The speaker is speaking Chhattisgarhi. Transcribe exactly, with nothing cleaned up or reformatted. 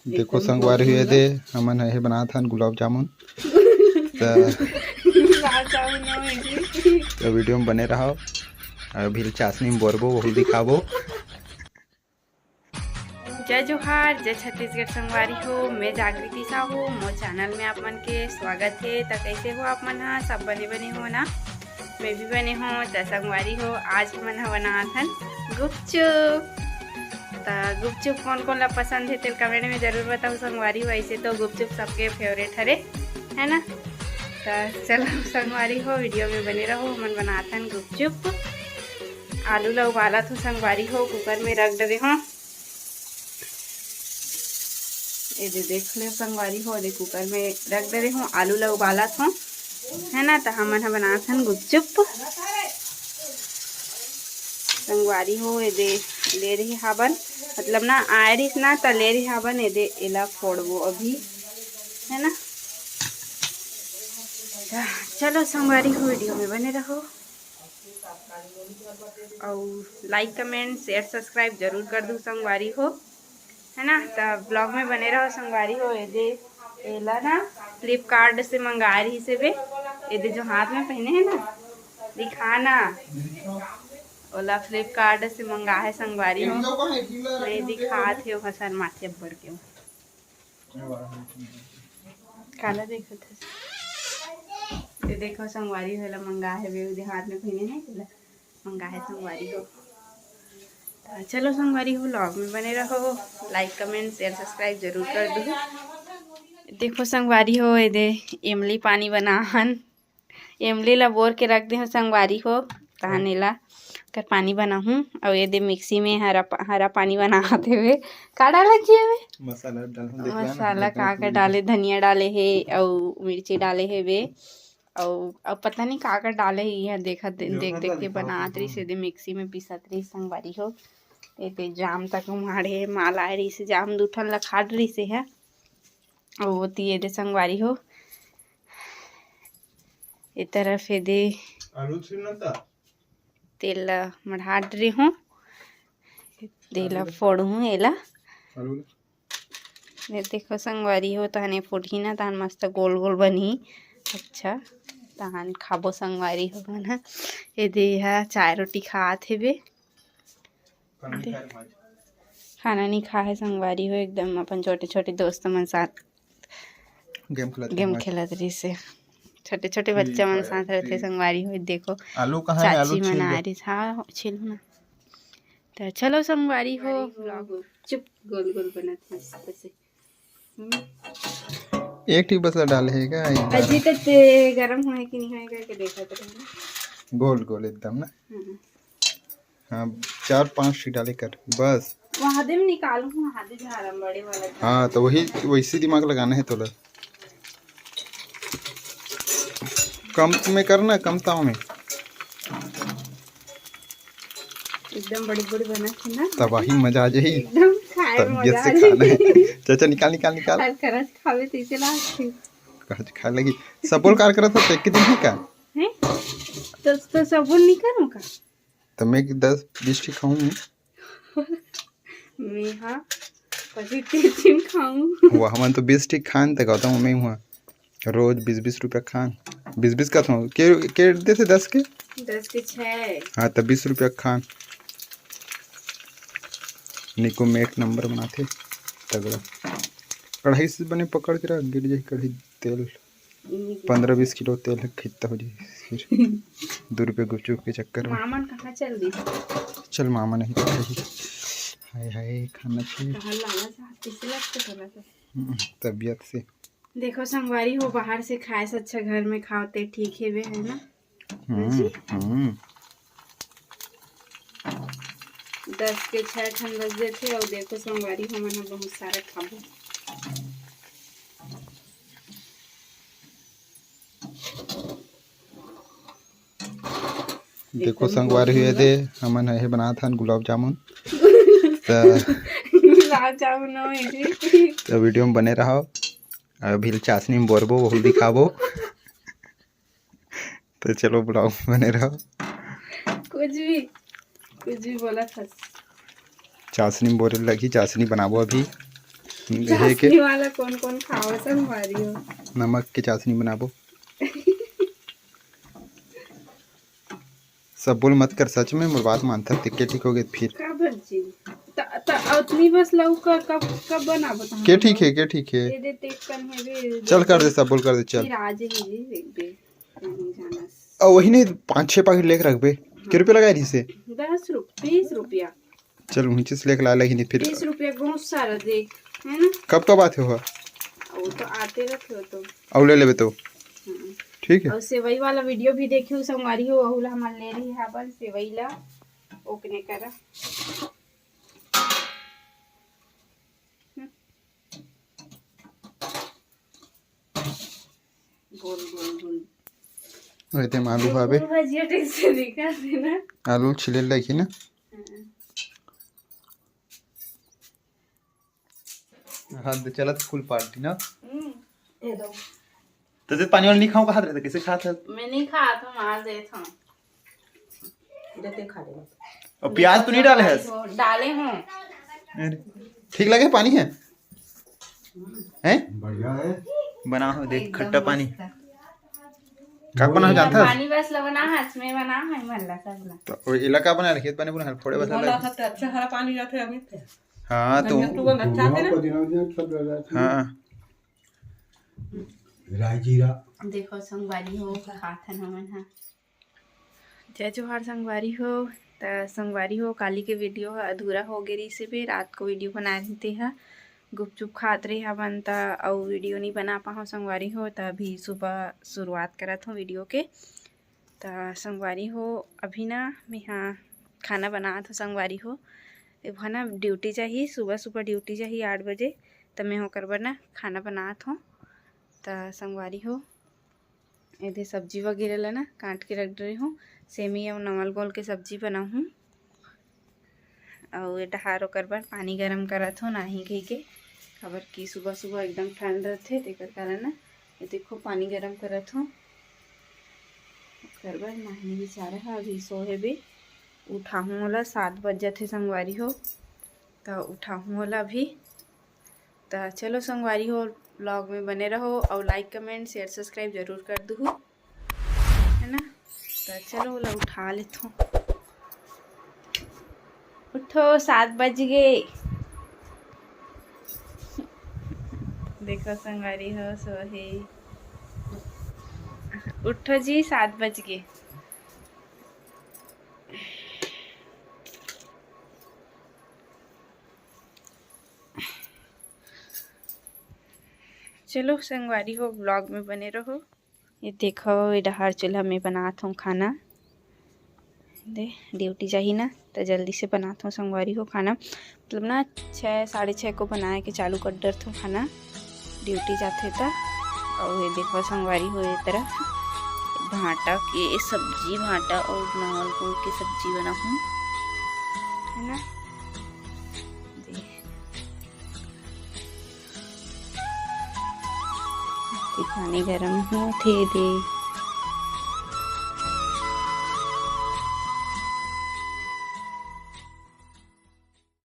देखो एकदम संगवारी हो, ये दे, हमन ह ये बनात हन गुलाब जामुन। त गुलाब जामुन हो जी। त वीडियो में बने रहो। अभी चाशनी में बोरबो, वहू दिखाबो। जय जोहार, जय छत्तीसगढ़ संगवारी हो, मैं जागृति साहू, मोर चैनल में आप मन के स्वागत हे। त कैसे हो आप मन हा? सब बने बने हो ना? मैं भी बने हो। त संगवारी हो, आज हमन ह बनात हन गुपचुप। त गुपचुप कोन कोन ला पसंद हे, तेल कमेंट में जरूर बताओ संगवारी हो। ऐसे तो गुपचुप सबके फेवरेट हरे, है ना? त चलो संगवारी हो, वीडियो में बने रहो। हमन बनात हन गुपचुप। आलू ला उबालत हो संगवारी हो, कुकर में रख डरे हो। ये दे देख ले संगवारी हो, दे कुकर में रख डरे हो, आलू ला उबालत हो, है ना। त हमन ह बनात हन गुपचुप संगवारी हो। ये दे ले रही हाबन, मतलब ना आए रहिस ना, त ले रही हाबन। ये दे एला फोड़बो अभी, है ना। त चलो संगवारी हो, वीडियो में बने रहो। अउ लाइक, कमेंट, शेयर, सब्सक्राइब जरूर कर दू संगवारी हो, है ना। त ब्लॉग में बने रहो संगवारी हो। ये दे एला ना फ्लिपकार्ट से मंगाए रहिस हे बे, ये दे जो हाथ में पहने है ना, दिखा ना, ओला फ्लिपकार्ट से मंगा है संगवारी हो। नहीं दिखात हे, ओहा शर्माथे अब्बड़ के। काला देखत हस? ये देखो संगवारी हो, एला मंगा है बे, ओदे हाथ में पहने है, तेला मंगा है संगवारी हो। त चलो संगवारी हो, ब्लॉग में बने रहो, लाइक, कमेंट, शेयर, सब्सक्राइब जरूर कर दू। देखो संगवारी हो, ये दे इमली पानी बना हन, इमली ला बोर के रख दे हो संगवारी हो, तहन एला कर पानी बनाहूँ। अउ ये दे मिक्सी में हरा पा-, हरा पानी बनात हेवे। का डालत जी हेवे? मसाला डालहूँ, देख लेना, मसाला देख का लेना। का डाले, धनिया डाले हे अउ मिर्ची डाले हेवे, अउ, अउ पता नहीं का का डाले हे, इहाँ देखत, देख, देख के बनात रहिस हे, दे मिक्सी में पीसत रहिस संगवारी हो। ये दे जाम तक उमाड़े, माल आए रहिस हे, जाम दू ठन ला खाड़ रहिस हे। अउ ओती ये दे संगवारी हो, ए तरफ ये दे आलू छीलना था। तेल ला मढ़ा डरे हूँ, तेल ला फोड़हूँ एला। आलू ले। ये देखो संगवारी हो, तहने फुटही ना, तहन मस्त गोल गोल बनही। अच्छा, तहन खाबो संगवारी हो मन ह। ये दे हा चाय रोटी खात हेबे। खाना नहीं खाए। खाना नहीं खाए संगवारी हो, एकदम अपन छोटे छोटे दोस्त मन साथ गेम खेलत गेम रहिस। खेलत रहिस हे। छोटे छोटे बच्चा मन साथ रहथे संगवारी हो। देखो आलू कहाँ है? आलू चाची मन छील दो। आ रहिस, हाँ, छील ना। त चलो संगवारी हो, चुप, गोल गोल बनत हे ऐसे। हम्म। एक ठी बस ला डाले हे का? एक बार। अजी, त ते गरम होए कि नहीं होए करके देखत रहे ना। गोल गोल एकदम ना। हम्म। हाँ, चार पांच ठी डाले कर बस। वहाँ दे में निकालूँ, वहाँ दे झाड़ा में बड़े वाला झाड़ा। हाँ, तो वही, वैसे दिमाग लगाना है तोला। कम में करना, कम ताव में। एकदम बड़ी बड़ी बना के ना। तबाही मजा आ जाही। एकदम खाए में तबियत मजा से आ खाना है। जाही। चाचा निकाल, निकाल, निकाल। हर करज खावे तो इसे लागथे। करज खाए लगी। सबोल कार करत हो, तो एक दिन ही का? हैं? तो, तो सबोल नहीं करूँ का? तो मैं दस बीस ठी खाऊं। मैं हाँ, पच्चीस तीस दिन खाऊं। वो हमन तो बीस ठी खान तक आता हूँ मैं वहाँ। रोज बीस बीस रुपया खान। बीस बीस का था। के, के देथे दस के? दस के छः। हाँ, तो बीस रुपया खान। निको में एक नंबर बनाथे, तगड़ा। कढ़ाई से बने पकड़ के रख, गिर जाही कढ़ाई तेल। पंद्रह बीस किलो तेल ह खित्ता हो जाही फिर। दू रुपया गुपचुप के चक्कर में। मामन कहाँ चल दी? चल मामा नहीं तो कही। हाय हाय, खाना चाहिए। कहाँ लाला साहब, किसे लगते खाना था? हम्म, तबियत से। देखो संगवारी हो, बाहर से खाए से अच्छा घर में खाओ ते ठीक हेवे, है ना? हम्म, जी। हम्म। दस के छः ठन बज देथे, अउ देखो संगवारी, हमन ह बहुत सारा खाबो। देखो एकदम संगवारी हो, ये दे, हमन ह ये बनात हन गुलाब जामुन। त गुलाब जामुन हो, ये जी। त वीडियो में बने रहो। अभी चाशनी में बोरबो, वहू दिखाबो। तो चलो, ब्लॉग में बने रहो। कुछ भी, कुछ भी बोला था। चाशनी में बोरे लगी, चाशनी बनाबो अभी। हे के चाशनी वाला कौन कौन खाओ संगवारी हो? नमक के चाशनी बनाबो। सब बोल मत कर, सच में मोर बात मानता, ते के ठीक हो गए फिर। काबर जी? त, त, अतनी बस लौका कब, कब बनाबो त के हम ठीक लोग? है, के ठीक है। दे दे, ते कन है बे, चल दे कर दे, दे। सब बोल कर दे, चल। फिर आ जाही जी, देख बे, नहीं जाना। और वही नहीं, पाँच छः पैकेट लेके रख बे। के रुपया लगा रही से? दस रुपये, बीस रुपया। चल, उन्हीं चीज लेके ला लेकिन फिर। तीस रुपया बहुत सारा देख, है ना? कब कब आते हो? वो तो आते रहते हो तो। और ले लेबे तो। हम्म। ठीक है। और सेवई वाला वीडियो भी देखे हो संगवारी हो, ओहू ला हमन ले रही है अपन सेवई ला, ओकने करा। हम्म। गोल गोल गोल। वैसे में आलू हावे। गोल भजिया ठीक से दिखा देना। आलू छिले लगी ना। हम्म। हाँ, तो चलत फुल पार्टी ना। हम्म, ये दो। तो जे पानी वाला नहीं खाऊं, कहा रहता, कैसे खात है? मैं नहीं खात हूँ, मार देत हूँ। देते खा लेना। और प्याज तो नहीं डाले है? डाले हूँ। अरे, ठीक लगे पानी है? हैं? बढ़िया है। बना हो देख, एकदम खट्टा पानी। मस्त। का बना हो जानता है? पानी बस ला बना है, इसमें बना है, मल्ला सब ला। तो वो इलाका बना रखिए, पानी बना है, फोड़े बस बोला अलग। था तो अच्छा हरा पानी जाते अभी। हाँ, तो धनिया तो बन अच्छा थे ना। पुदीना, पुदीना सब डाला था। हाँ। राई जीरा। देखो संगवारी हो, खात हन हमन हा। जय जोहार संगवारी हो। त संगवारी हो, काली के वीडियो ह अधूरा हो गे रहिस हे, रात को वीडियो बनाए रहिते ह, गुपचुप खात रहे हवन त अउ वीडियो नहीं बना पाहव संगवारी हो। त अभी सुबह शुरुआत करत हूँ वीडियो के। त संगवारी हो, अभी ना मेहा खाना बनात हूँ संगवारी हो। ए भा ना ड्यूटी जाही, सुबह सुबह ड्यूटी जाही आठ बजे, त मैं ओकर बर ना खाना बनात हूँ। त संगवारी हो, एदे सब्जी वगैरह ला ना काट के रख डरे हूँ। सेमी अउ नवल गोल के सब्जी बनाहूँ। अउ ए डहार ओकर बर पानी गरम करत हूँ, नाही कहि के, काबर कि सुबह सुबह एकदम ठंड रहथे, तेकर कारण ना ये देखो पानी गरम करत हूँ। ओकर बर नाही बिचारा ह अभी सोहे बे, उठाहूँ ओला, सात बज जाथे संगवारी हो, त उठाहूँ ओला अभी। त चलो संगवारी हो, vlog में बने रहो अउ like, comment, share, subscribe जरूर कर दुहू, है ना। त चलो ओला उठा लेथों। उठो, सात बज गे। देखो संगवारी हो, सोहे। उठो जी, सात बज गे। चलो संगवारी हो, vlog में बने रहो। ये देखो, ये डहार चूल्हा में बनात हूँ खाना। दे, ड्यूटी जाही ना, त जल्दी से बनात हूँ संगवारी हो खाना। मतलब ना, छः, साढ़े छः को बनाए के चालू कर डरत हूँ खाना, ड्यूटी जाथे त। अउ ये देखो संगवारी हो, ये तरफ भांटा के सब्जी, भांटा अउ नवल गोल के सब्जी बनाहूँ, है ना। दे। पानी गरम होथे दे।